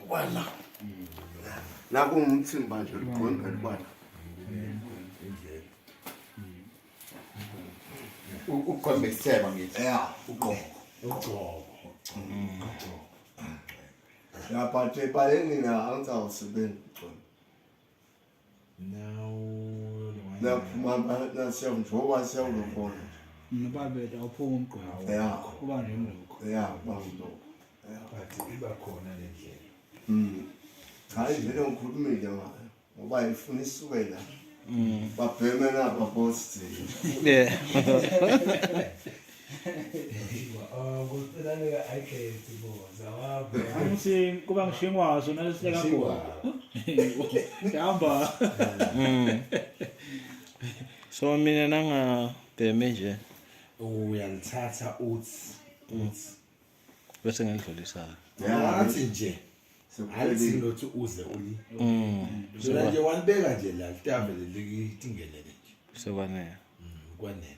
Kwala. Nakungumthimba nje ligqwembe likwala. Uqombe isitheba ngithi. Yeah, uqobo. Ugcobo. Ya but ebaleni na angizawusebenza ugqwembe. Now Naphuma nasiya njengoba siyawulobona nje. Nobabethu awuphumi umgqomo. Yeah. Kuba nje mlokho. Yeah, kuba ngilokho. Yeah. But iba khona le ndlela. Cha, ivele ngikhulumile ngayo ngoba ifuna isuke la. Babheme naba boss. Yeah. Oh, kuqinaneka ayikhethi bo. Zawabo. Angithi kuba ngishingwazo nalesileka khona. Sihamba. So mina nangabheme nje Uyalithatha uthi bese ngilidlulisa. Wathi nje alithi lothi uze uli. Sona nje walibeka nje la litavele litingelele nje. Sekwanele. Kwanele.